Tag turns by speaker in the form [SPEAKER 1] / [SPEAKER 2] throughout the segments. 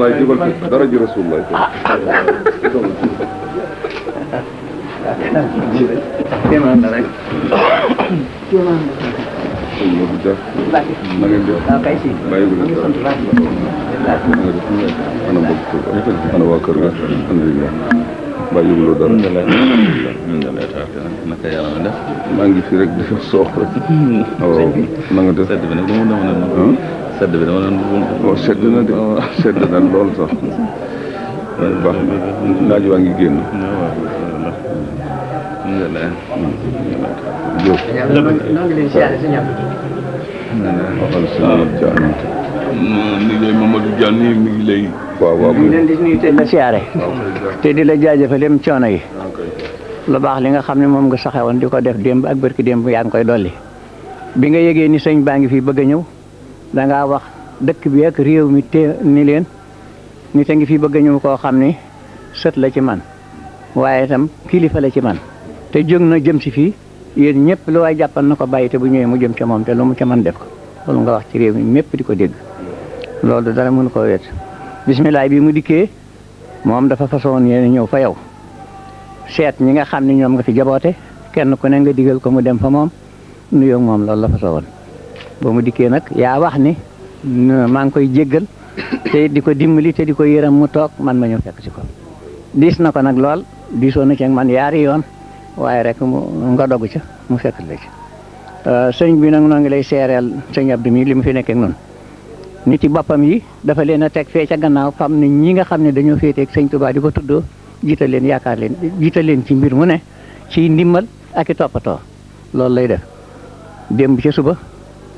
[SPEAKER 1] Rasulullah jógal dara ji Rasulullah
[SPEAKER 2] kéemaan la rek kéemaan
[SPEAKER 1] sëñ Modou Dia na ngeen def
[SPEAKER 2] kay si
[SPEAKER 1] bàyyi ko leen dara ana mbokk ana waa kër ga alhamdulilah bàyyi yëguloo dara
[SPEAKER 3] naka yàlla def
[SPEAKER 1] maa ngi fi rek di soox rek waaw na nga def
[SPEAKER 3] sedd bi nag dama sedd bi dama
[SPEAKER 1] waaw sedd na de sedd na lool sax baax naaj waa ngi génn Diop
[SPEAKER 2] noo ngi leen siyaare si ñam
[SPEAKER 1] waxal sëñ Diamanté
[SPEAKER 3] ni lay Mamadou Diagne mi ngi lay
[SPEAKER 1] waaw waaw
[SPEAKER 2] ñu leen di nuyu te la siyaare te di la jaajëfalem coono yi lu baax li nga xam ne moom nga saxewoon di ko def démb ak barki démb yaa ngi koy dolli bi nga yëgee ni sëñ baa ngi fi bëgg a ñëw dangaa wax dëkk bi ak réew mi te ni leen nit a ngi fi bëgg a ñëw koo xam ni sët la ci man waaye itam kilifa la ci man te jóg na jëm si fii yéen ñëpp lu waay jàppal na ko bàyyi te bu ñëwee mu jëm ca moom te lu mu ca man def ko loolu nga wax ci réew mi mépp di ko dégg loolu dara mënu ko wet bisimilah bi mu dikkee moom dafa façon yéen ñëw fa yow seet ñi nga xam ne ñoom nga fi jaboote kenn ku ne nga digal ko mu dem fa moom nuyoo moom loolu la fa soowoon ba mu dikkee nag yaa wax ni maa ngi koy jéggal te di ko dimbali te di ko yëram mu toog man ma ñëw fekk si ko diis na ko nag lool diisoo na ci man yaari yoon waaye rek nga dogg ca mu fekk la ci sëñ bi nag noo ngi lay seereel sëñ Abdou mi li mu fi nekk ak noonu nit yi boppam yi dafa leen a teg fee ca gannaaw fam ne ñi nga xam ne dañoo féeteeg sëñ Tuubaa di ko tuddoo jiital leen yaakaar leen jiital leen ci mbir mu ne ci ndimbal ak i toppatoo loolu lay def démb ca suba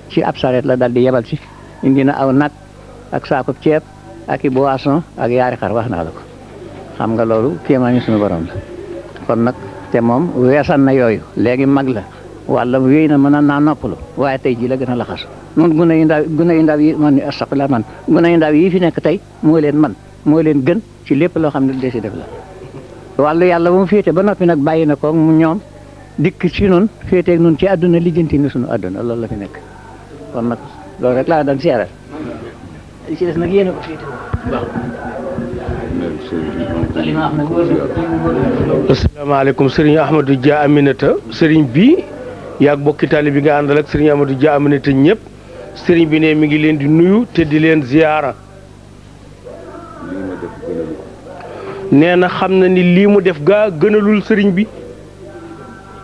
[SPEAKER 2] ci ab sareet la dal di yebal si indi na aw nag ak saakub ceeb ak i boisson ak yaari xar wax naa la ko xam nga loolu kéemaani suñu borom la kon nag te moom weesan na yooyu léegi mag la walla wéy na mën naa noppalu waaye tey jii la gën a laxas nun gune yu ndaw yi man astaqla man gune yu ndaw yi fi nekk tey moo leen gën ci lépp loo xam ne desi def la wàllu yàlla bu mu féete ba noppi nag bàyyi na ko mu ñoom dikk ci nun féeteeg nun ci àdduna lijjanti ni suñu àdduna loolu la fi nekk kon nag loolu rek laa daan seeral li ci des nag yéen a ko féete
[SPEAKER 4] asalaamaaleykum sëriñ Ahmadou Dia Aminata sëriñ bi yaag bokki tali bi nga àndal ak sëriñ Ahmadou Dia Aminata ñëpp sëriñ bi ne mi ngi leen di nuyu te di leen ziyaara nee na xam na ni lii mu def gaa gënalul sëriñ bi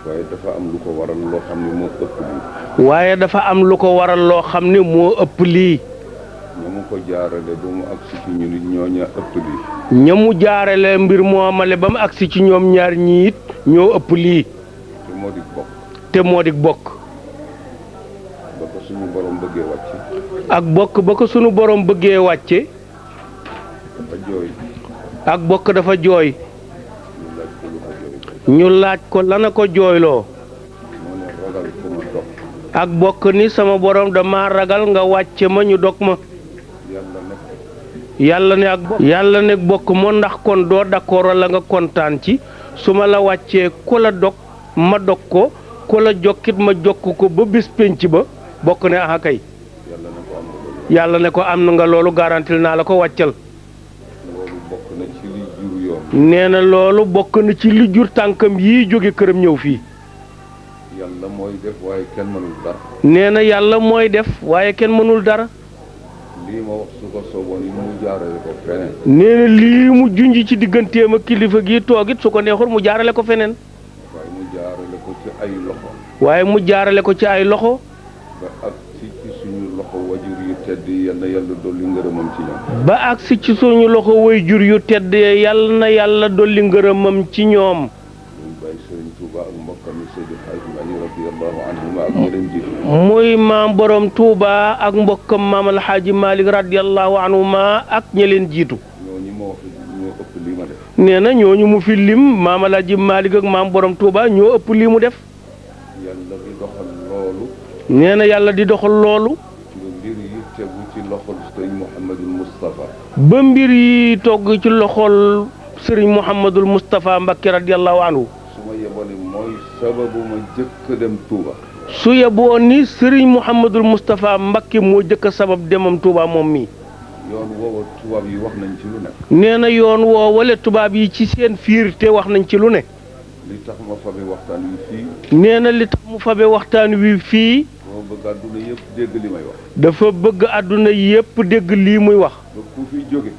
[SPEAKER 1] waaye dafa am lu ko waral loo xam ne moo ëpp lii
[SPEAKER 4] waaye dafa am lu ko waral loo xam ne moo ëpp lii
[SPEAKER 1] ñamu ko jaarale ba mu agsi ci ñu nit ñooña ëpp lii
[SPEAKER 4] ñamu jaarale mbir moomale ba mu agsi ci ñoom ñaar ñi it ñoo ëpp lii
[SPEAKER 1] te moo di bokk
[SPEAKER 4] te moo di bokk
[SPEAKER 1] ba ko suñu borom bëggee wàcce
[SPEAKER 4] ak bokk ba ko suñu borom bëggee wàcce
[SPEAKER 1] dafa jooy
[SPEAKER 4] ak bokk dafa jooy ñu laaj ko lana ko jooyloo
[SPEAKER 1] moo ne ragal ku ma dog
[SPEAKER 4] ak bokk ni sama borom dama ragal nga wàcce ma ñu dog ma yàlla ne bokk moo ndax kon doo d'accord la nga kontaan ci su ma la wàccee ku la dog ma dog ko ku la jokkit ma jokk ko ba bis pénc ba bokk ne aha kay yàlla ne ko am na nga loolu garantil naa la ko wàccal
[SPEAKER 1] loolu bokk na ci li jur yoon
[SPEAKER 4] nee na loolu bokk na ci li jur tànkam yii jóge këram ñëw fii
[SPEAKER 1] yàlla mooy def waaye kenn mënul dara
[SPEAKER 4] nee na yàlla mooy def waaye kenn mënul dara
[SPEAKER 1] lii ma wax su ko sooboon yi mu jaarale ko feneen
[SPEAKER 4] nee na lii mu junj ci digganteem ak kilifa gi toogit su ko neexul mu jaarale ko feneen
[SPEAKER 1] waaye mu jaarale ko ci ay loxo
[SPEAKER 4] waaye mu jaarale ko ci ay loxo
[SPEAKER 1] ba ak ci suñu loxo wajur yu tedd yi yal na yàlla dolli ngërëmam ci ñoom
[SPEAKER 4] ba agsi ci suñu loxo way jur yu tedd yal na yàlla dolli ngërëmam ci ñoom
[SPEAKER 1] muy bàyyi Sëriñ Tuuba ak mbokkam yi Seydi Hadji Malick radiyallahu anhuma ak ñi leen jiitu
[SPEAKER 4] muy maam borom Touba ak mbokkam maam alxaaji Malick radiyallahu anhuma ak ñi leen jiitu
[SPEAKER 1] ñooñu ma wax ñoo ëpp lii ma def
[SPEAKER 4] nee na ñooñu mu fi lim maam alxaaji Malick ak maam borom Touba ñoo ëpp lii mu def
[SPEAKER 1] yàlla di doxal loolu
[SPEAKER 4] nee na yàlla di doxal loolu
[SPEAKER 1] nga mbir yi tegu ci loxol Sëriñ Mouhamadul Moustapha
[SPEAKER 4] ba mbir yi togg ci loxol sëriñ Mouhamadul Moustapha Mbacké radiyallahu anhu
[SPEAKER 1] su ma yebale mooy sababu ma jëkk dem Touba
[SPEAKER 4] su yeboo ni sëriñ Mouhamadul Moustapha Mbacké moo jëkk a sabab demam Touba moom mi
[SPEAKER 1] yoon woowa tubaab yi wax nañ ci lu nekk.
[SPEAKER 4] nee na yoon woowale tubaab yi ci seen fiir te wax nañ ci lu ne.
[SPEAKER 1] li tax ma fabe waxtaan wi fii.
[SPEAKER 4] nee na li tax mu fabe waxtaan wi fii.
[SPEAKER 1] moo bëgg àdduna yëpp dégg li may wax.
[SPEAKER 4] dafa bëgg àdduna yépp dégg lii muy wax.
[SPEAKER 1] ba ku fi jóge.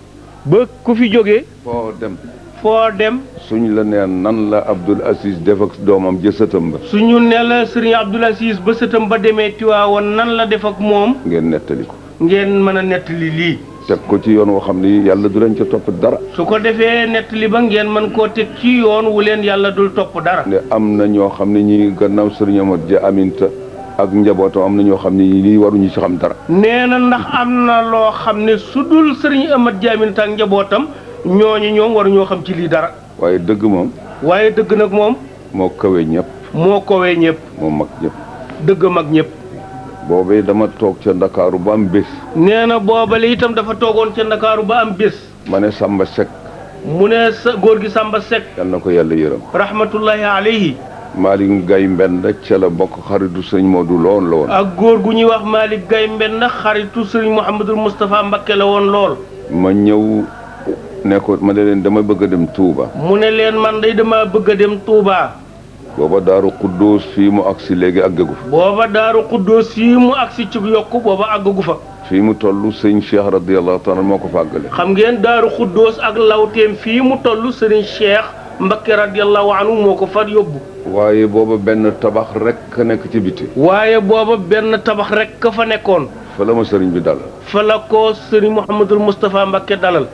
[SPEAKER 4] ba ku fi jóge.
[SPEAKER 1] foo dem.
[SPEAKER 4] foo dem.
[SPEAKER 1] suñ la nee nan la Abdoul Aziz def ak doomam jësëtam ba.
[SPEAKER 4] suñu ne la sëriñ Abdoul Aziz ba sëtam ba demee Tiwaawan nan la def ak moom.
[SPEAKER 1] ngeen nettali ko.
[SPEAKER 4] ngeen mën a nettali lii.
[SPEAKER 1] teg ko ci yoon woo xam ni yàlla du leen ca topp dara.
[SPEAKER 4] su ko defee nettali ba ngeen mën koo teg ci yoon wu leen yàlla dul topp dara.
[SPEAKER 1] ne am na ñoo xam ne ñi gannaaw sëriñ Amat Ja Aminta ak njabootam am na ñoo xam ne lii waruñu ci xam dara.
[SPEAKER 4] nee na ndax am na loo xam ne su dul sëriñ Amat Ja Aminta ak njabootam ñooñu ñoom waruñoo xam ci lii dara.
[SPEAKER 1] waaye dëgg moom.
[SPEAKER 4] waaye dëgg nag moom.
[SPEAKER 1] moo kawe ñëpp.
[SPEAKER 4] moo kowee ñëpp.
[SPEAKER 1] moo mag ñëpp.
[SPEAKER 4] dëgg mag ñëpp.
[SPEAKER 1] boobee dama toog ca Ndakaaru ba am bés.
[SPEAKER 4] nee na boobale itam dafa toogoon ca Ndakaaru ba am bés.
[SPEAKER 1] ma ne Samba Seck.
[SPEAKER 4] mu ne sa góor gi Samba Seck.
[SPEAKER 1] yal na ko yàlla yërëm.
[SPEAKER 4] rahmatullahi alayhi.
[SPEAKER 1] Malick Gaye Mbend ca la bokk xaritu sëñ Modou lool la woon.
[SPEAKER 4] ak góor gu ñuy wax Malick Gaye Mbend xaritu sëriñ Mouhamadul Moustapha Mbakke la woon lool.
[SPEAKER 1] ma ñëw ne ko ma ne leen dama bëgg a dem Touba.
[SPEAKER 4] mu ne leen man day dama bëgg a dem Touba.
[SPEAKER 1] booba Daaru Xuddoos fii mu agsi léegi àggagu fa.
[SPEAKER 4] booba Daaru Xuddoos fii mu agsi ci yokku booba àggagu fa.
[SPEAKER 1] fii mu toll sëñ Cheikh radiyallahu taala moo ko fa àggale.
[SPEAKER 4] xam ngeen Daaru Xuddoos ak lawteem fii mu toll sëriñ Cheikh Mbakke radiyallahu anhu moo ko fa yóbbu.
[SPEAKER 1] waaye booba benn tabax rek nekk ci biti.
[SPEAKER 4] waaye booba benn tabax rek ka fa nekkoon.
[SPEAKER 1] fa la ma sëriñ bi dal.
[SPEAKER 4] fa la ko sëriñ Mouhamadul Moustapha Mbakke dalal.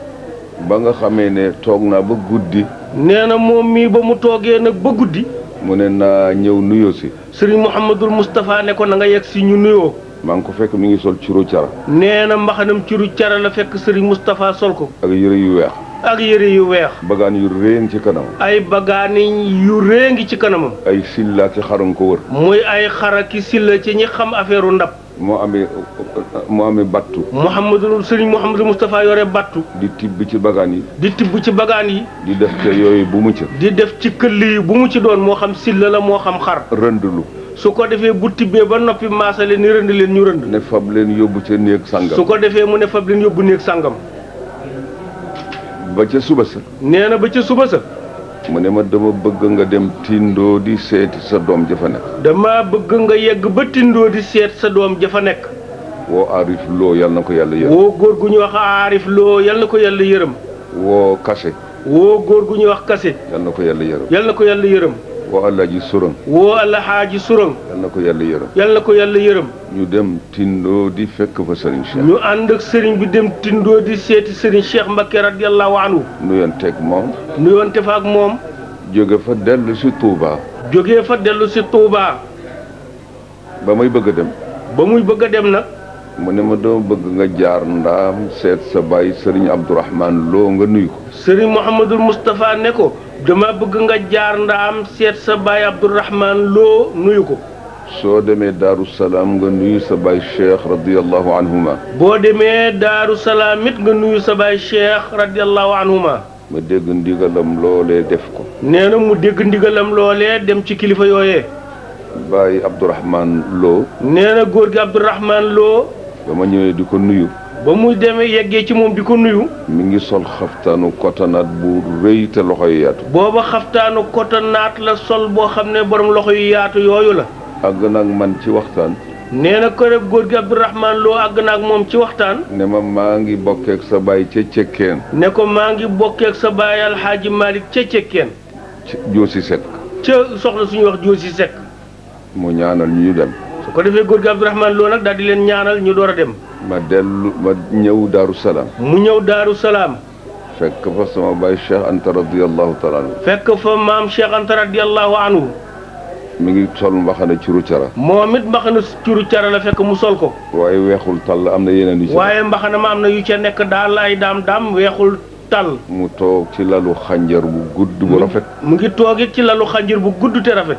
[SPEAKER 1] ba nga xamee ne toog naa ba guddi.
[SPEAKER 4] nee na moom mii ba mu toogee nag ba guddi.
[SPEAKER 1] mu ne naa ñëw nuyoo si.
[SPEAKER 4] sëriñ Mouhamadul Moustapha ne ko na nga yegg si ñu nuyoo.
[SPEAKER 1] maa ngi ko fekk mi ngi sol curu cara.
[SPEAKER 4] nee na mbaxanam ciru cara la fekk sëriñ Moustapha sol ko.
[SPEAKER 1] ak yëre yu weex.
[SPEAKER 4] ak yëre yu weex.
[SPEAKER 1] bagaan yu réen ci kanam.
[SPEAKER 4] ay bagaani yu rée ngi ci kanamam.
[SPEAKER 1] ay silla ki xaram ko wër.
[SPEAKER 4] muy ay xara ki silla ci ñi xam affaire u ndab.
[SPEAKER 1] moo amee battu.
[SPEAKER 4] sëriñ Mouhamadul Moustapha yore battu.
[SPEAKER 1] di tibb ci bagaan yi.
[SPEAKER 4] di tibb ci bagaan yi.
[SPEAKER 1] di def ca yooyu bu mu ca.
[SPEAKER 4] di def ci këll yi bu mu ci doon moo xam silla la moo xam xar.
[SPEAKER 1] rëndlu.
[SPEAKER 4] su ko defee bu tibbee ba noppi maasale ni rënd leen ñu rënd.
[SPEAKER 1] ne fab leen yóbbu ca néeg sangam.
[SPEAKER 4] su ko defee mu ne fab leen yóbbu néeg sangam.
[SPEAKER 1] ba ca suba sa.
[SPEAKER 4] nee na ba ca suba sa.
[SPEAKER 1] mu ne ma dama bëgg nga dem tindoo di seeti sa doom ja fa nekk.
[SPEAKER 4] dama bëgg nga yegg ba tindoo di seet sa doom ja fa nekk.
[SPEAKER 1] woo Arif Lo yal na ko yàlla yërëm.
[SPEAKER 4] woo góor gu ñuy wax Arif Lo yal na ko yàlla yërëm.
[SPEAKER 1] woo Kase.
[SPEAKER 4] woo góor gu ñuy wax Kase.
[SPEAKER 1] yal na ko yàlla yërëm.
[SPEAKER 4] yal na ko yàlla yërëm.
[SPEAKER 1] woo Alaaji Surang.
[SPEAKER 4] woo Alaaji Surang.
[SPEAKER 1] yal na ko yàlla yërëm.
[SPEAKER 4] yal na ko yàlla yërëm.
[SPEAKER 1] ñu dem tindoo di fekk fa Serigne Cheikh.
[SPEAKER 4] ñu ànd ak sëriñ bi dem tindoo di seeti sëriñ Cheikh Mbakke radiyallahu anhu.
[SPEAKER 1] nuyanteeg moom.
[SPEAKER 4] nuyonte fa ak moom.
[SPEAKER 1] jóge fa dellu si Touba.
[SPEAKER 4] jógee fa dellu si Touba.
[SPEAKER 1] ba may bëgg a dem.
[SPEAKER 4] ba muy bëgg a dem nag.
[SPEAKER 1] mu ne ma dama bëgg nga jaar ndaam seet sa baay Serigne Abdourahman Lo nga nuyu ko.
[SPEAKER 4] sëriñ Mouhamadul Moustapha ne ko dama bëgg nga jaar ndaam seet sa baay Abdourahman Lo nuyu ko.
[SPEAKER 1] soo demee Daaru Salaam nga nuyu sa baay Cheikh radiyallahu anhuma.
[SPEAKER 4] boo demee Daaru Salaam it nga nuyu sa baay Cheikh radiyallahu anhuma.
[SPEAKER 1] ma dégg ndigalam loolee def ko.
[SPEAKER 4] nee na mu dégg ndigalam loolee dem ci kilifa yooyee.
[SPEAKER 1] baay Abdourahman Lo.
[SPEAKER 4] nee na góor gi Abdourahman Lo.
[SPEAKER 1] ba ma ñëwee di ko nuyu.
[SPEAKER 4] ba muy demee yeggee ci moom di ko nuyu.
[SPEAKER 1] mi ngi sol xaftaanu kotanaat bu rëy te loxo yu yaatu.
[SPEAKER 4] booba xaftaanu kotanaat la sol boo xam ne borom loxo yu yaatu yooyu la.
[SPEAKER 1] àgg nag man ci waxtaan.
[SPEAKER 4] nee na ko rek góor gi Abdourahman Lo àgg naag moom ci waxtaan.
[SPEAKER 1] ne ma maa ngi bokkeek sa baay ca cekkeen.
[SPEAKER 4] ne ko maa ngi bokkeek sa baay Alxaaji Malick ca cekkeen.
[SPEAKER 1] Joosi Sekk.
[SPEAKER 4] ca soxla suñuy wax Joosi Sekk.
[SPEAKER 1] mu ñaanal ñu dem.
[SPEAKER 4] su ko defee góor gi Abdourahman Lo nag daal di leen ñaanal ñu door a dem.
[SPEAKER 1] ma ñëw Daaru Salaam.
[SPEAKER 4] mu ñëw Daaru Salaam.
[SPEAKER 1] fekk fa sama baay Cheikh Anta radiyallahu taala anhu.
[SPEAKER 4] fekk fa maam Cheikh Anta radiyallahu anhu.
[SPEAKER 1] mi ngi sol mbaxana curu cara.
[SPEAKER 4] moom it mbaxana curu cara la fekk mu sol ko.
[SPEAKER 1] waaye weexul tàll am na yeneen yu ci.
[SPEAKER 4] waaye mbaxana ma am na yu ca nekk daal ay daam weexul tàll.
[SPEAKER 1] mu toog ci lalu xànjar bu gudd bu rafet.
[SPEAKER 4] mu ngi toog it ci lalu xànjar bu gudd te rafet.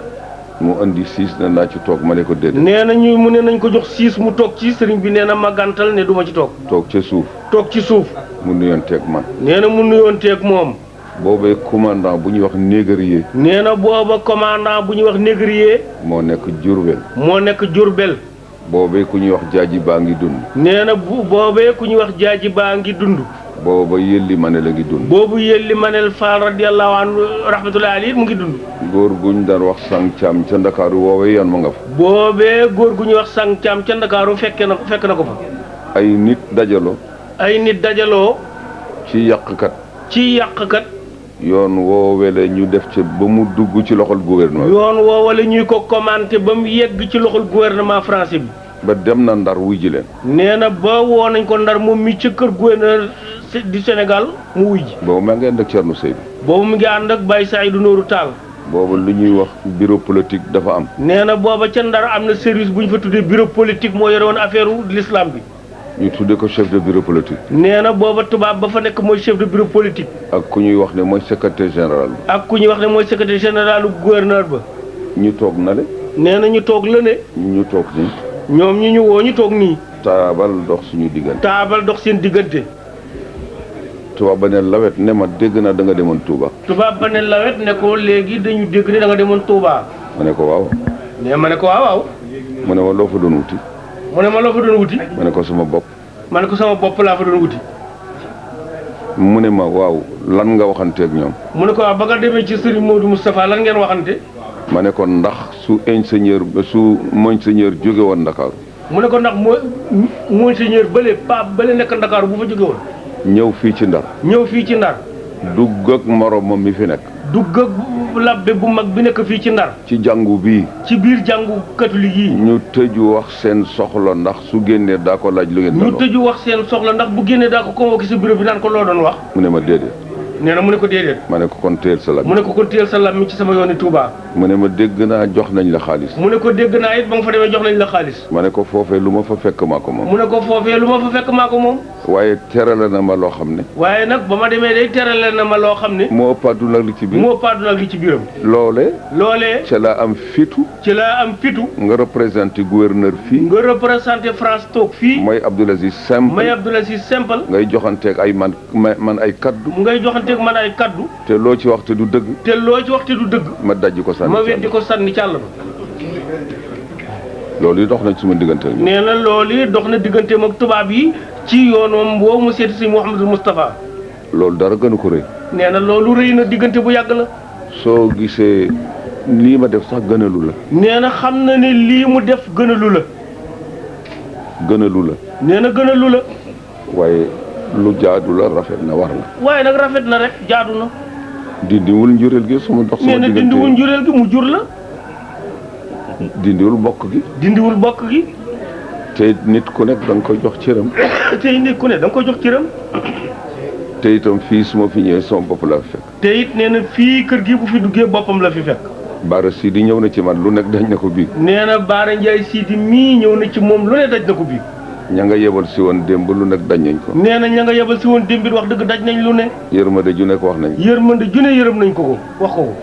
[SPEAKER 1] mu indi siis na naa ci toog ma ne ko déedéet.
[SPEAKER 4] nee na mu ne nañ ko jox siis mu toog ci sëriñ bi nee na ma gàntal ne duma ci toog.
[SPEAKER 1] toog ca suuf.
[SPEAKER 4] toog ci suuf.
[SPEAKER 1] mu nuyonteeg man.
[SPEAKER 4] nee na mu nuyonteeg moom.
[SPEAKER 1] boobee commandant bu ñuy wax négrier.
[SPEAKER 4] nee na booba commandant bu ñuy wax négrier.
[SPEAKER 1] moo nekk Jurbel.
[SPEAKER 4] moo nekk Jurbel.
[SPEAKER 1] boobee ku ñuy wax jaaji baa ngi dund.
[SPEAKER 4] nee na boobee ku ñuy wax jaaji baa ngi dund.
[SPEAKER 1] booba yëlli manel a ngi dund.
[SPEAKER 4] boobu yëlli manel Fall radiyallahu anhu rahmatullahi alayhi mu ngi dund.
[SPEAKER 1] góor guñ daan wax sang caam ca ndakaaru woowee yan ma nga fa.
[SPEAKER 4] boobee góor gu ñuy wax sang caam ca ndakaaru fekk na ko fa.
[SPEAKER 1] ay nit dajaloo.
[SPEAKER 4] ay nit dajaloo.
[SPEAKER 1] ci yàqkat.
[SPEAKER 4] ci yàqkat.
[SPEAKER 1] yoon woowee la ñu def ca ba mu dugg ci loxol gouvernement.
[SPEAKER 4] yoon woowa la ñuy ko commenté ba mu yegg ci loxol gouvernement français bi.
[SPEAKER 1] ba dem na ndar wuy ji leen.
[SPEAKER 4] nee na ba woo nañ ko ndar moom mi ca kër gouverneur du Sénégal mu wuy ji.
[SPEAKER 1] boobu maa ngi ànd ak Thierno Seydou.
[SPEAKER 4] boobu mu ngi ànd ak Baye Saïdou Nourou Tall.
[SPEAKER 1] boobu lu ñuy wax bureau politique dafa am.
[SPEAKER 4] nee na booba ca ndar am na service bu ñu fa tuddee bureau politique moo yore woon affaire l'islam bi.
[SPEAKER 1] ñu tuddee ko chef de bureau politique.
[SPEAKER 4] nee na booba tubaab ba fa nekk mooy chef de bureau politique.
[SPEAKER 1] ak ku ñuy wax ne mooy secrétaire général bi.
[SPEAKER 4] ak ku ñuy wax ne mooy secrétaire général gouverneur ba.
[SPEAKER 1] ñu toog na le.
[SPEAKER 4] nee na ñu toog la ne.
[SPEAKER 1] ñu toog nii.
[SPEAKER 4] ñoom ñi ñu woo ñu toog nii.
[SPEAKER 1] taabal dox suñu diggante.
[SPEAKER 4] taabal dox seen diggante.
[SPEAKER 1] tubaab ba ne lawet ne ma dégg naa da nga demoon Touba.
[SPEAKER 4] tubaab ba ne lawet ne ko léegi dañu dégg ne da nga demoon Touba.
[SPEAKER 1] ma ne ko waaw.
[SPEAKER 4] nee ma ne ko waaw.
[SPEAKER 1] mu ne ma loo fa doon wuti.
[SPEAKER 4] mu ne ma loo fa doon wuti.
[SPEAKER 1] ma ne ko sama bopp.
[SPEAKER 4] ma ne ko sama bopp laa fa doon wuti.
[SPEAKER 1] mu ne ma waaw lan nga waxanteeg ñoom.
[SPEAKER 4] mu ne ko waaw ba nga demee ci Serigne Modou Moustapha lan ngeen waxante.
[SPEAKER 1] ma ne ko ndax su monseigneur jóge woon Ndakaaru.
[SPEAKER 4] mu ne ko ndax monseigneur bële pape bële nekk Ndakaaru bu fa jóge woon.
[SPEAKER 1] ñëw fii ci Ndar.
[SPEAKER 4] ñëw fii ci Ndar.
[SPEAKER 1] dugg ak moromam mi fi nekk.
[SPEAKER 4] dugg ak labbe bu mag bi nekk fii ci Ndar.
[SPEAKER 1] ci jàngu bii.
[SPEAKER 4] ci biir jàngu catholique yi.
[SPEAKER 1] ñu tëju wax seen soxla ndax su génnee daa ko laaj lu ngeen doon
[SPEAKER 4] ñu
[SPEAKER 1] wax.
[SPEAKER 4] tëju wax seen soxla ndax bu génnee daa ko convoqué sa bureau bi naan ko loo doon wax.
[SPEAKER 1] mu ne ma déedéet.
[SPEAKER 4] nee na mu ne ko déedéet.
[SPEAKER 1] ma ne ko kon téyel sa lam.
[SPEAKER 4] mu ne ko kon téyel sa lam mi ci sama yooni Touba.
[SPEAKER 1] mu ne ma dégg naa jox nañ la xaalis.
[SPEAKER 4] mu ne ko dégg naa it ba nga fa demee jox nañ la xaalis.
[SPEAKER 1] ma ne ko foofee lu ma fa fekk maa ko moom.
[SPEAKER 4] mu ne ko foofee lu ma fa fekk maa ko moom.
[SPEAKER 1] waaye terale na ma loo xam ne.
[SPEAKER 4] waaye nag ba ma demee day terale na ma loo xam ne.
[SPEAKER 1] moo ëpp àdduna ak li ci biir.
[SPEAKER 4] moo ëpp àdduna ak li ci biiram.
[SPEAKER 1] loolee.
[SPEAKER 4] ca
[SPEAKER 1] la am fitu.
[SPEAKER 4] ci la am fitu.
[SPEAKER 1] nga représenté gouverneur fii.
[SPEAKER 4] nga représenté France toog fii.
[SPEAKER 1] mooy Abdoul Aziz Simple. ngay joxanteeg ay man ay kaddu.
[SPEAKER 4] ngay joxanteeg man ay kaddu.
[SPEAKER 1] te loo ci wax te du dëgg.
[SPEAKER 4] ma dajji ko sànni. ma weddi ko sànni càll ba.
[SPEAKER 1] loolu yi dox na ci suma diggante ak
[SPEAKER 4] nee na loolu yi dox na digganteem ak tubaab yi ci yoonam boo mu seeti si Mouhamadou Moustapha.
[SPEAKER 1] loolu dara gënu ko rëy.
[SPEAKER 4] nee na loolu rëy na diggante bu yàgg la.
[SPEAKER 1] soo gisee lii ma def sax gënalu la.
[SPEAKER 4] nee na xam na ne lii mu def gënalu la. nee na gënalu la.
[SPEAKER 1] waaye lu jaadu la rafet na war na.
[SPEAKER 4] waaye nag rafet na rek jaadu na.
[SPEAKER 1] dindiwul njureel gi suma dox sama diggante.
[SPEAKER 4] nee na dindiwul njureel gi mu jur la.
[SPEAKER 1] dindiwul bokk gi. te nit ku nekk da nga koy jox cëram. te itam fii su ma fi ñëwee sama bopp la fi fekk.
[SPEAKER 4] te it nee na fii kër gi bu fi duggee boppam la fi fekk.
[SPEAKER 1] Baara Sidi ñëw na ci man lu nekk daj na ko bii.
[SPEAKER 4] nee na Baara Ndiaye Sidi mii ñëw na ci moom lu ne daj na ko bii.
[SPEAKER 1] ña nga yebal si woon démb lu nekk daj nañ ko.
[SPEAKER 4] nee na ña nga yebal si woon démb wax dëgg daj nañ lu ne.
[SPEAKER 1] yërmande ju nekk wax nañ.
[SPEAKER 4] yërmande ju ne yërëm nañ ko wax ko.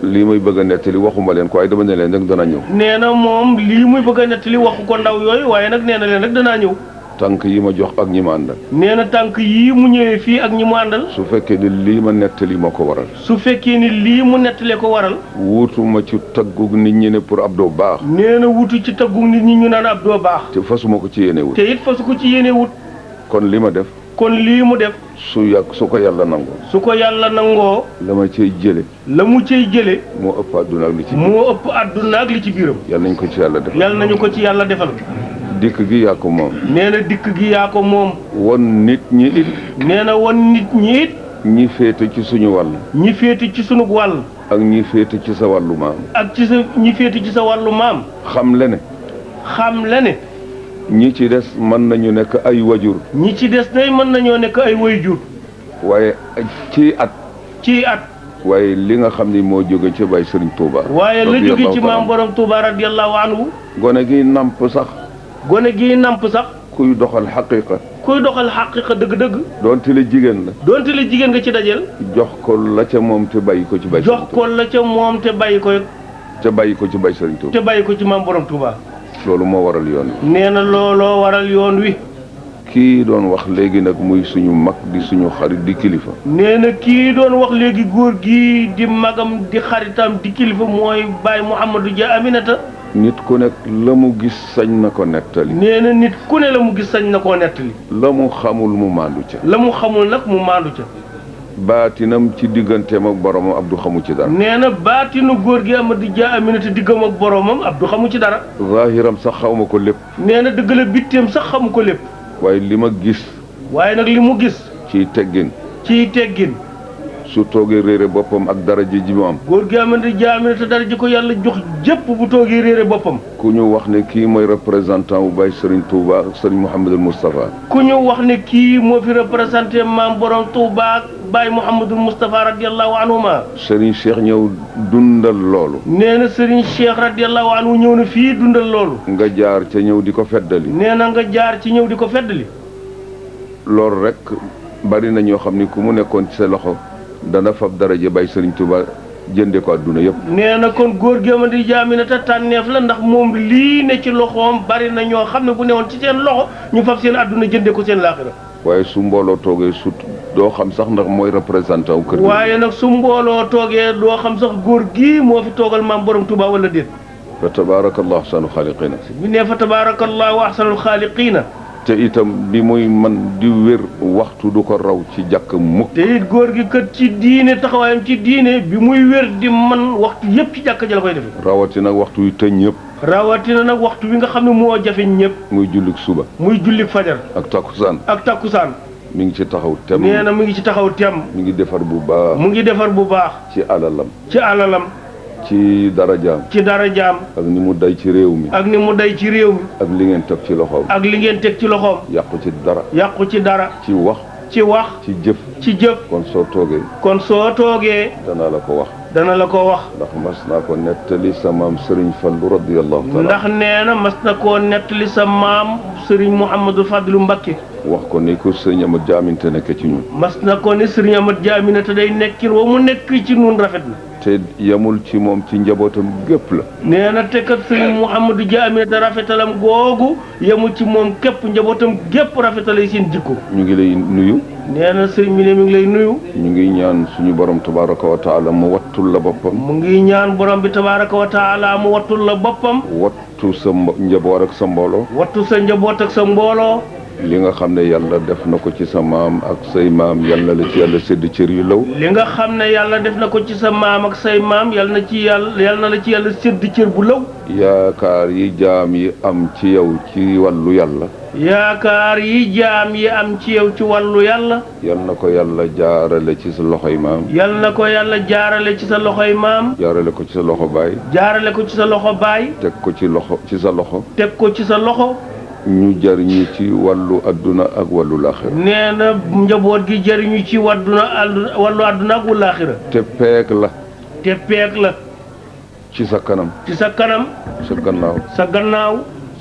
[SPEAKER 1] lii muy bëgg a nettali waxuma leen ko waaye dama ne leen rek dana ñëw.
[SPEAKER 4] nee na moom lii muy bëgg a nettali waxu ko ndaw yooyu waaye nag nee na leen rek danaa ñëw.
[SPEAKER 1] tànk yi ma jox ak ñi ma àndal.
[SPEAKER 4] nee na tànk yii mu ñëwee fii ak ñi mu àndal.
[SPEAKER 1] su fekkee ni lii ma nettali moo ko waral.
[SPEAKER 4] su fekkee ni lii mu nettalee ko waral.
[SPEAKER 1] wuutu ma ci taggug nit ñi ne pour Abdou baax.
[SPEAKER 4] nee na wuutu ci taggug nit ñi ñu naan Abdou baax.
[SPEAKER 1] te fasuma ko ci yéene wut.
[SPEAKER 4] te it fasu ko ci yéene wut.
[SPEAKER 1] kon li ma def.
[SPEAKER 4] kon lii mu def.
[SPEAKER 1] su ko yàlla nangoo.
[SPEAKER 4] su ko yàlla nangoo.
[SPEAKER 1] la ma cay jële.
[SPEAKER 4] la mu cay jële.
[SPEAKER 1] moo ëpp àdduna ak li ci.
[SPEAKER 4] moo ëpp àdduna ak li ci biiram.
[SPEAKER 1] yàlla nañ ko ci yàlla defal.
[SPEAKER 4] yàlla nañu ko ci yàlla defal.
[SPEAKER 1] dikk gi yaa ko moom.
[SPEAKER 4] nee na dikk gi yaa ko moom.
[SPEAKER 1] won nit ñi it.
[SPEAKER 4] nee na won nit ñi it.
[SPEAKER 1] ñi féete ci suñu wàll.
[SPEAKER 4] ñi féete ci suñu wàll.
[SPEAKER 1] ak ñi féete ci sa wàllu maam.
[SPEAKER 4] ak ñi féete ci sa wàllu maam.
[SPEAKER 1] xam le ne. ñi ci des mën nañu nekk ay wajur.
[SPEAKER 4] ñi ci des day mën nañoo nekk ay wayjur.
[SPEAKER 1] waaye ci at. waaye li nga xam ni moo jóge ci Baye Serigne Touba.
[SPEAKER 4] waaye la jóge ci maam borom Touba radiyallahu anhu.
[SPEAKER 1] gone gi namp sax. kuy doxal xaqiqa. dëgg-dëgg. doonte la jigéen nga ci dajeel. jox ko la ca moom te bàyyi ko ci Baye.
[SPEAKER 4] jox ko la ca moom te bàyyi ko.
[SPEAKER 1] ci Baye Serigne Touba.
[SPEAKER 4] te bàyyi ko ci maam borom Touba.
[SPEAKER 1] loolu moo waral yoon wi.
[SPEAKER 4] nee na looloo waral yoon wi.
[SPEAKER 1] kii doon wax léegi nag muy suñu mag di suñu xarit di kilifa.
[SPEAKER 4] nee na kii doon wax léegi góor gi di magam di xaritam di kilifa mooy Baye Mouhamadou Dia Aminata.
[SPEAKER 1] nit ku nekk la mu gis sañ na ko nettali.
[SPEAKER 4] nee na nit ku ne la mu gis sañ na koo nettali.
[SPEAKER 1] la mu xamul mu maandu ca.
[SPEAKER 4] la mu xamul nag mu maandu ca.
[SPEAKER 1] baatinam ci digganteem ak boromam Abdou xamu ci dara.
[SPEAKER 4] nee na baatinu góor gi Amady Dia Aminata diggam ak boromam Abdou xamu ci dara.
[SPEAKER 1] zahiram sax xaw ma ko lépp.
[SPEAKER 4] nee na dëgg la bitteem sax xamu ko lépp.
[SPEAKER 1] waaye li ma gis.
[SPEAKER 4] waaye nag li mu gis.
[SPEAKER 1] ciy teggin.
[SPEAKER 4] ciy teggin.
[SPEAKER 1] su toogee réere boppam ak dara ji mu am.
[SPEAKER 4] góor gi Amady Dia Aminata dara ji ko yàlla jox jëpp bu toogee réere boppam.
[SPEAKER 1] ku ñu wax ne kii mooy représentant bu Baye Serigne Touba ak Serigne Mouhamadul Moustapha.
[SPEAKER 4] ku ñu wax ne kii moo fi représenté maam borom Touba ak Baye Mouhamadul Moustapha radiyallahu anhuma.
[SPEAKER 1] Serigne Cheikh ñëw dundal loolu.
[SPEAKER 4] nee na Serigne Cheikh radiyallahu anhu ñëw na fii dundal loolu.
[SPEAKER 1] nga jaar ca ñëw di ko feddali.
[SPEAKER 4] nee na nga jaar ci ñëw di ko feddali.
[SPEAKER 1] loolu rek bari na ñoo xam ni ku mu nekkoon ci sa loxo dana fab daraja Baye Serigne Touba jënde ko adduna yëpp.
[SPEAKER 4] nee na kon góor gi Amady Dia Aminata tànneef la ndax moom lii ne ci loxoom bari na ñoo xam ne bu newoon ci seen loxo ñu fab seen adduna jënde ko seen laaxira.
[SPEAKER 1] waaye su mbooloo toogee sut doo xam sax ndax mooy représentant wu kër gi.
[SPEAKER 4] waaye nag su mbooloo toogee doo xam sax góor gii moo fi toogal maam borom Touba wala déet.
[SPEAKER 1] fa tabaarakallahu ahsanul xaaliqiina.
[SPEAKER 4] bi ne fa tabaarakallahu ahsanul xaaliqiina.
[SPEAKER 1] te itam bi muy man di wér waxtu du ko raw ci jàkk mukk.
[SPEAKER 4] te it góor gi kat ci diine taxawaayam ci diine bi muy wér di man waxtu yëpp ci jàkka ja la koy defee.
[SPEAKER 1] rawatina waxtu yu tëñ yëpp.
[SPEAKER 4] rawatina nag waxtu wi nga xam ne moo jafe ñëpp.
[SPEAKER 1] muy jullik suba.
[SPEAKER 4] muy jullik fajar.
[SPEAKER 1] ak takkusaan.
[SPEAKER 4] ak takkusaan.
[SPEAKER 1] mi ngi ci taxaw tem.
[SPEAKER 4] nee na mu ngi ci taxaw tem.
[SPEAKER 1] mi ngi defar bu baax.
[SPEAKER 4] mu ngi defar bu baax.
[SPEAKER 1] ci alalam.
[SPEAKER 4] ci alalam.
[SPEAKER 1] ci darajaam.
[SPEAKER 4] ci darajaam.
[SPEAKER 1] ak ni mu day ci réew mi.
[SPEAKER 4] ak ni mu day ci réew mi.
[SPEAKER 1] ak li ngeen teg ci loxoom.
[SPEAKER 4] ak li ngeen teg ci loxoom.
[SPEAKER 1] yàqu ci dara.
[SPEAKER 4] yàqu ci dara.
[SPEAKER 1] ci wax.
[SPEAKER 4] ci wax.
[SPEAKER 1] ci jëf.
[SPEAKER 4] ci jëf.
[SPEAKER 1] kon soo toogee.
[SPEAKER 4] kon soo toogee.
[SPEAKER 1] danaa la ko wax.
[SPEAKER 4] dana la ko wax.
[SPEAKER 1] ndax mas naa ko nettali sa maam Serigne Fallou radiyallahu taala.
[SPEAKER 4] ndax nee na mas na koo nettali sa maam Serigne Mouhamadou Fadilou Mbacké.
[SPEAKER 1] wax ko ni ko Serigne Amady Dia Aminata nekk ci ñun.
[SPEAKER 4] mas na ko ni Serigne Amady Dia Aminata day nekkin wa mu nekk ci nun rafet na.
[SPEAKER 1] te yemul ci moom ci njabootam gépp la.
[SPEAKER 4] nee na te kat Serigne Mouhamadou Dia Aminata rafetalam googu yemul ci moom képp njabootam gépp rafetalay seen jikko.
[SPEAKER 1] ñu ngi lay nuyu.
[SPEAKER 4] nee na sëriñ bi ne mi ngi lay nuyu.
[SPEAKER 1] ñu ngi ñaan suñu borom tabaraka wa taala mu wattul la boppam.
[SPEAKER 4] mu ngi ñaan borom bi tabaraka wa taala mu wattul la boppam.
[SPEAKER 1] wattu sa njaboot ak sa mbooloo.
[SPEAKER 4] wattu sa njaboot ak sa mbooloo.
[SPEAKER 1] li nga xam ne yàlla def na ko ci sa maam ak say maam yal na la ci yàlla sédd cër yu law.
[SPEAKER 4] li nga xam ne yàlla def na ko ci sa maam ak say maam yal na la ci yàlla sédd cër bu law.
[SPEAKER 1] yaakaar yi jaam yi am ci yow ci wàllu yàlla.
[SPEAKER 4] yaakaar yi jaam yi am ci yow ci wàllu yàlla.
[SPEAKER 1] yal na ko yàlla jaarale ci sa loxoy maam.
[SPEAKER 4] yal na ko yàlla jaarale ci sa loxoy maam.
[SPEAKER 1] jaarale ko ci sa loxo baay.
[SPEAKER 4] jaarale ko ci sa loxo baay.
[SPEAKER 1] teg ko ci sa loxo.
[SPEAKER 4] teg ko ci sa loxo.
[SPEAKER 1] ñu jariñu ci wàllu adduna ak wàllu laaxira.
[SPEAKER 4] nee na njaboot gi jariñu ci wàllu adduna ak wàllu laaxira.
[SPEAKER 1] te peeg la.
[SPEAKER 4] te peeg la.
[SPEAKER 1] ci sa kanam.
[SPEAKER 4] ci sa kanam.
[SPEAKER 1] sa gannaaw.
[SPEAKER 4] sa gannaaw.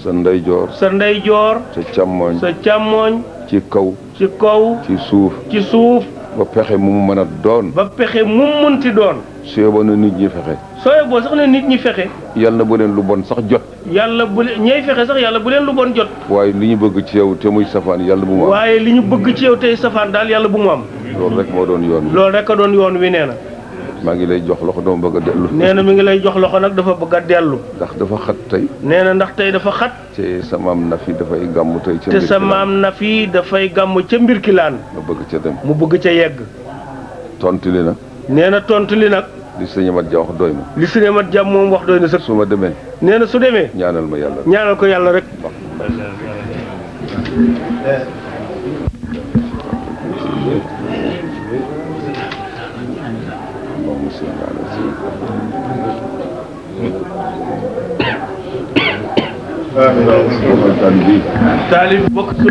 [SPEAKER 1] sa ndeyjoor.
[SPEAKER 4] sa ndeyjoor.
[SPEAKER 1] sa càmmooñ.
[SPEAKER 4] sa càmmooñ.
[SPEAKER 1] ci kaw.
[SPEAKER 4] ci kaw.
[SPEAKER 1] ci suuf.
[SPEAKER 4] ci suuf.
[SPEAKER 1] ba pexe mu mën a doon.
[SPEAKER 4] ba pexe mu mënti doon.
[SPEAKER 1] su yeboo na nit ñi fexe.
[SPEAKER 4] soo yeboo sax ne nit ñi fexe.
[SPEAKER 1] yàlla bu leen lu bon sax jot.
[SPEAKER 4] yàlla bu leen ñey fexe sax yàlla bu leen lu bon jot.
[SPEAKER 1] waaye li ñu bëgg ci yow te muy safaan yàlla bu mu am.
[SPEAKER 4] waaye li ñu bëgg ci yow tey safaan daal yàlla bu mu am.
[SPEAKER 1] loolu rek moo doon yoon wi.
[SPEAKER 4] loolu rek a doon yoon wi nee na.
[SPEAKER 1] maa ngi lay jox loxo dama bëgg a dellu.
[SPEAKER 4] nee na mi ngi lay jox loxo nag dafa bëgg a dellu.
[SPEAKER 1] ndax dafa xat tey.
[SPEAKER 4] nee na ndax tey dafa xat.
[SPEAKER 1] te sa maam na fi dafay gàmm tey. ca
[SPEAKER 4] te sa maam na fi dafay gàmm ca Mbirkilaan.
[SPEAKER 1] nga bëgg ca dem.
[SPEAKER 4] mu bëgg ca yegg.
[SPEAKER 1] tontu li nag.
[SPEAKER 4] nee na tontu li nag.
[SPEAKER 1] li sëñ Amady Dia wax doy na.
[SPEAKER 4] li sëñ Amady Dia moom wax doy na sax.
[SPEAKER 1] su ma demee.
[SPEAKER 4] nee na su demee.
[SPEAKER 1] ñaanal ma yàlla.
[SPEAKER 4] ñaanal ko yàlla rek. taalib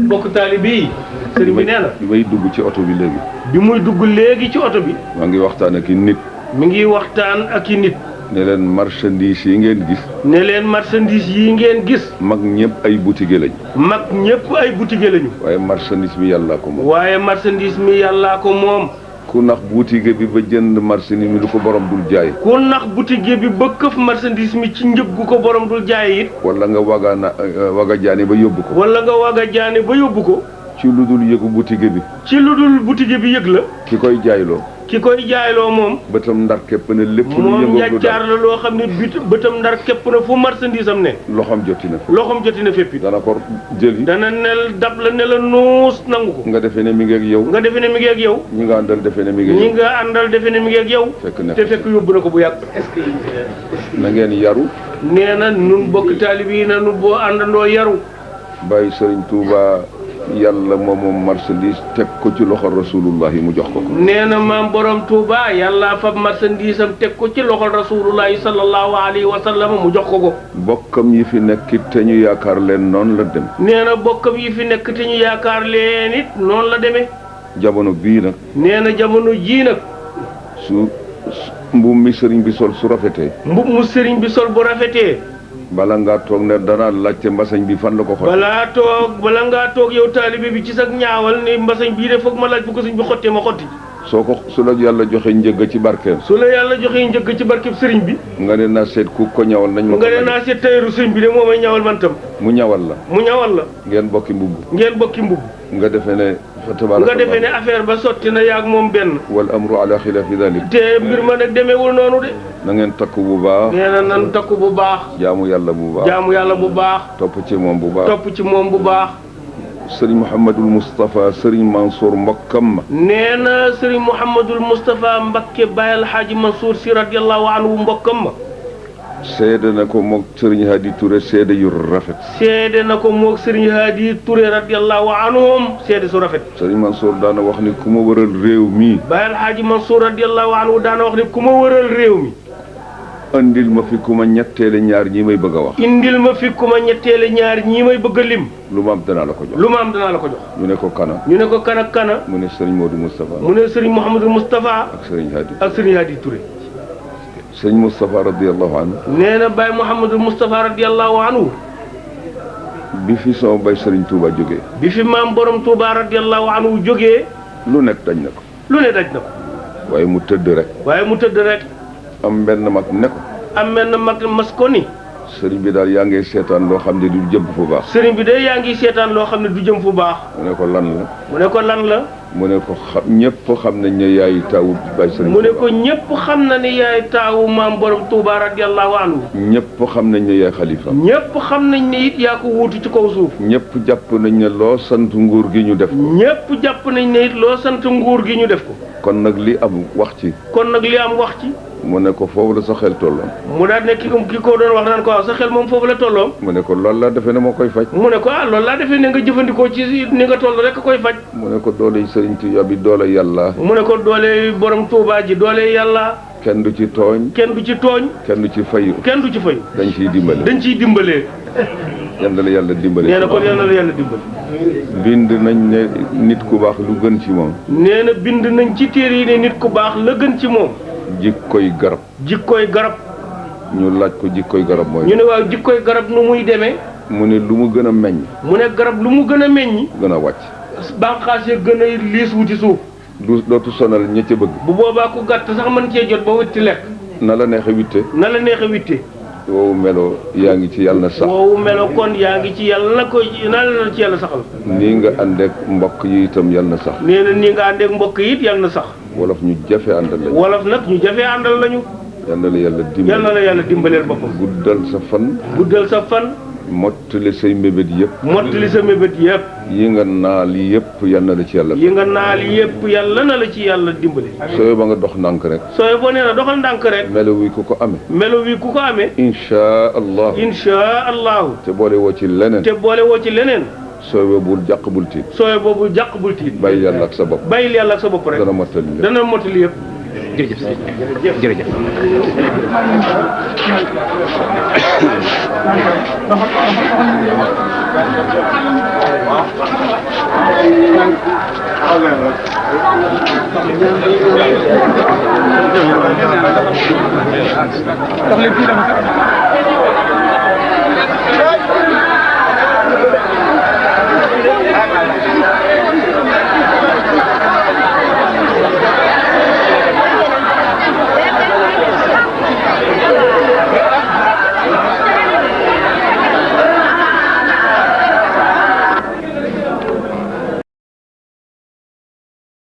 [SPEAKER 4] bokk taalib yi sëriñ bi nee na.
[SPEAKER 1] bi may dugg ci oto bi léegi.
[SPEAKER 4] bi muy dugg léegi ci oto bi.
[SPEAKER 1] maa ngi waxtaan ak i nit.
[SPEAKER 4] mi ngi waxtaan ak i nit.
[SPEAKER 1] ne leen marchandise yi ngeen gis.
[SPEAKER 4] ne leen marchandise yi ngeen gis.
[SPEAKER 1] mag ñëpp ay boutique lañ.
[SPEAKER 4] mag ñëpp ay boutique lañu.
[SPEAKER 1] waaye marchandise mi yàllaa ko moom.
[SPEAKER 4] waaye marchandise mi yàllaa ko moom.
[SPEAKER 1] ku nax boutique bi ba jënd marchandise mi lu ko borom dul jaay.
[SPEAKER 4] ku nax boutique bi ba këf marchandise mi ci njëg gu ko borom dul jaay it.
[SPEAKER 1] wala nga waga jaani ba yóbbu ko.
[SPEAKER 4] wala nga waga jaani ba yóbbu ko.
[SPEAKER 1] ci lu dul yëgu boutique bi.
[SPEAKER 4] ci lu dul boutique bi yëg la.
[SPEAKER 1] ki koy jaayloo.
[SPEAKER 4] ki koy jaayloo moom
[SPEAKER 1] bëtam ndar képp ne lépp lu
[SPEAKER 4] moom
[SPEAKER 1] yëngoo lu
[SPEAKER 4] njàccaar la loo xam ne bëtam ndar képp na fu marchandise am ne
[SPEAKER 1] loxoom joti na
[SPEAKER 4] loxoom joti na fépp it
[SPEAKER 1] dana ko jëli
[SPEAKER 4] dana nel dab la ne la nuus nangu ko
[SPEAKER 1] nga defee ne mi ngi ak yow
[SPEAKER 4] nga defe ne mi ngi ak yow
[SPEAKER 1] ñi nga àndal defee ne mi ngi ak
[SPEAKER 4] ñi
[SPEAKER 1] yow
[SPEAKER 4] nga àndal defe ne mi ngi ak yow
[SPEAKER 1] fekk nekk
[SPEAKER 4] te fekk yóbbu na ko bu yàgg
[SPEAKER 1] na ngeen yaru
[SPEAKER 4] nee na nun bokk taalib yi na nu boo àndandoo yaru
[SPEAKER 1] bàyyi Sëriñ Tuuba yàlla moom marchandise teg ko ci loxo rasulullah yi mu jox ko ko
[SPEAKER 4] nee na maam borom Touba yàlla fab marchandise am teg ko ci loxol rasulullahi sallallahu alayhi wa sallam mu jox ko ko
[SPEAKER 1] bokkam yi fi nekkit te ñu yaakaar leen noonu la dem
[SPEAKER 4] nee na bokkam yi fi nekk te ñu yaakaar leen it noonu la demee
[SPEAKER 1] jamono bii nag
[SPEAKER 4] nee na jamono jii nag
[SPEAKER 1] su mbubb mi sëriñ bi sol su rafetee
[SPEAKER 4] mbub mu sëriñ bi sol bu rafetee
[SPEAKER 1] bala ngaa toog ne danaa laajte mbasañ bi fan la ko xotti
[SPEAKER 4] bala ngaa toog yow taalibe bi ci sag ñaawal ni mbasañ bii de foog ma laaj bu ko sëñ bi xottee ma xotti
[SPEAKER 1] su la yàlla joxe njëgg ci barkeem
[SPEAKER 4] su la yàlla joxee njëgg ci barkeb sëriñ bi
[SPEAKER 1] nga ne naa seet ku ko ñawal nañ ma ko
[SPEAKER 4] nga ne naa seet tayeeru sëriñ bi de moo may ñawal man tam
[SPEAKER 1] mu ñawal la ngeen bokki mbubb
[SPEAKER 4] ngeen bokki mbubb
[SPEAKER 1] nga defe ne fa
[SPEAKER 4] nga
[SPEAKER 1] tabaaraka
[SPEAKER 4] defee ne affaire ba sotti na yaag moom benn
[SPEAKER 1] wal amru ala xilaafi dalik
[SPEAKER 4] te mbir ma nag demeewul noonu de
[SPEAKER 1] na ngeen takku bu baax
[SPEAKER 4] nee na nan takku bu baax
[SPEAKER 1] jaamu yàlla bu baax
[SPEAKER 4] jaamu yàlla bu baax
[SPEAKER 1] topp ci moom bu baax
[SPEAKER 4] topp ci moom bu baax
[SPEAKER 1] sëriñ Mouhamadul Moustapha sëriñ Mansour mbokkam ma
[SPEAKER 4] nee na sëriñ Mouhamadul Moustapha Mbakke Baye Alxaaji Mansour si radiyallahu anhu mbokkam ma
[SPEAKER 1] seede na ko moog sëriñ Hadi Touré seede yu rafet
[SPEAKER 4] seede na ko moog sëriñ Hadi Touré radiyallahu anhum seede su rafet
[SPEAKER 1] sëriñ Mansour daana wax ni ku ma wëral réew mi
[SPEAKER 4] Baye Alxaaji Mansour radiyallahu anhu daana wax ni ku ma wëral réew mi
[SPEAKER 1] andil ma fi ku ma ñetteele ñaar ñi may bëgg a wax
[SPEAKER 4] indil ma fi ku ma ñetteele ñaar ñii may bëgg a lim
[SPEAKER 1] lu ma am danaa la ko jox
[SPEAKER 4] lu ma am danaa la ko jox
[SPEAKER 1] ñu ne ko kana
[SPEAKER 4] ñu ne ko kan ak kana
[SPEAKER 1] mu ne sëriñ Modou Moustapha
[SPEAKER 4] mu ne sëriñ Mouhamadul Moustapha
[SPEAKER 1] ak sëriñ Hadi
[SPEAKER 4] ak sëriñ Hadi Touré
[SPEAKER 1] sëriñ Moustapha radiyallahu anhu
[SPEAKER 4] nee na Baye Mouhamadul Moustapha radiyallahu anhu
[SPEAKER 1] bi fi sama bay sëriñ Touba jógee
[SPEAKER 4] bi fi maam borom Touba radiyallahu anhu jógee
[SPEAKER 1] lu nekk dañ na ko
[SPEAKER 4] lu ne daj na ko
[SPEAKER 1] waaye mu tëdd rek
[SPEAKER 4] waaye mu tëdd rek
[SPEAKER 1] am benn mag ne ko
[SPEAKER 4] am mel na mag mas ko ni
[SPEAKER 1] sëriñ bi daal yaa ngi seetaan loo xam ne du jëm fu baax
[SPEAKER 4] sëriñ bi de yaa ngi seetaan loo xam ne du jëm fu baax
[SPEAKER 1] mu ne ko lan la
[SPEAKER 4] mu ne ko lan la
[SPEAKER 1] mu ne ko ñëpp xam nañ ne yaay taawu bay sëriñ
[SPEAKER 4] mu ne
[SPEAKER 1] Touba
[SPEAKER 4] ko ñëpp xam na ni yaay taawu maam borom Touba radiyallahu anhu
[SPEAKER 1] ñëpp xam nañ ne yaay xalifa
[SPEAKER 4] ñëpp xam nañ ni it yaa ko wuutu ci kaw suuf
[SPEAKER 1] ñëpp jàpp nañ ne loo sant nguur gi ñu def ko
[SPEAKER 4] ñëpp jàpp nañ ne it loo sant nguur gi ñu def ko
[SPEAKER 1] kon nag li am wax ci
[SPEAKER 4] kon nag li am wax ci
[SPEAKER 1] mu ne ko foofu la sa xel tolloon
[SPEAKER 4] mu daal ne ki ko doon wax naan ko waaw sa xel moom foofu la tolloom
[SPEAKER 1] mu ne ko loolu laa defee ne moo koy faj
[SPEAKER 4] mu ne ko loolu laa defee ne nga jëfandikoo ci ni nga toll rek koy faj
[SPEAKER 1] mu ne ko doole sëriñ Tuubaa bi doole yàlla
[SPEAKER 4] mu ne ko doole borom Touba ji doole yàlla
[SPEAKER 1] kenn du ci tooñ
[SPEAKER 4] kenn du ci tooñ
[SPEAKER 1] kenn du ci fayu
[SPEAKER 4] kenn du ci fayu
[SPEAKER 1] dañ ciy dimbale
[SPEAKER 4] dañ ciy dimbalee
[SPEAKER 1] yal na la yàlla dimbale
[SPEAKER 4] nee na kon yal na la yàlla dimbale
[SPEAKER 1] bind nañ ne nit ku baax lu gën ci moom
[SPEAKER 4] nee na bind nañ ci téere yi ne nit ku baax la gën ci moom
[SPEAKER 1] jikkoy garab
[SPEAKER 4] jikkooy garab
[SPEAKER 1] ñu laaj ko jikkoy garab mooy
[SPEAKER 4] ñu ne waaw jikkooy garab nu muy demee
[SPEAKER 1] mu ne lu mu gën a meññ
[SPEAKER 4] mu ne garab lu mu gën a meññi
[SPEAKER 1] gën a wàcc
[SPEAKER 4] bànqaas ya gën a liis wuti suuf
[SPEAKER 1] dootu sonal ña ca bëgg
[SPEAKER 4] bu boobaa ku gàtt sax mën cee jot ba witti lekk
[SPEAKER 1] na la neexe witte
[SPEAKER 4] na la neexe witte
[SPEAKER 1] woowu melo yaa ngi ci yàlla na sax
[SPEAKER 4] woowu melo kon yaa ngi ci yàlla na ko na la ci yàlla saxal
[SPEAKER 1] nii nga àndeek mbokk yi itam yàlla na sax
[SPEAKER 4] nee na nii nga àndeek mbokk yi it yàlla na sax
[SPEAKER 1] wolof ñu jafe àndal lañu
[SPEAKER 4] wolof nag ñu jafee àndal lañu
[SPEAKER 1] yal na la yàlla
[SPEAKER 4] yal
[SPEAKER 1] dimbali
[SPEAKER 4] na la yàlla dimbaleel boppam
[SPEAKER 1] guddal sa fan
[SPEAKER 4] guddal sa fan
[SPEAKER 1] mottali say mbébét yëpp
[SPEAKER 4] mottali sa mébét yëpp
[SPEAKER 1] yi nga naal yëpp yal na la ci yàlla
[SPEAKER 4] yi nga naal yëpp yàlla na la ci yàlla dimbali
[SPEAKER 1] sooy ba nga dox ndànk rek
[SPEAKER 4] sooy boo nee na doxal ndànk rek
[SPEAKER 1] melo wi ku ko amee
[SPEAKER 4] melo wi ku ko amee
[SPEAKER 1] inchaa allah
[SPEAKER 4] insha allahu
[SPEAKER 1] te boole woo ci leneen
[SPEAKER 4] te boole woo ci leneen
[SPEAKER 1] sooy ba bul jàq bul tiit
[SPEAKER 4] sooy boobu jàq bul tiit
[SPEAKER 1] bàyyi yàlla ak sa bopp
[SPEAKER 4] bàyyil yàlla ak sa bopp rek
[SPEAKER 1] dana mottali lépp
[SPEAKER 4] dana mottali yëpp
[SPEAKER 2] jërëjëf jërëjëf
[SPEAKER 5] dox leen fii dafa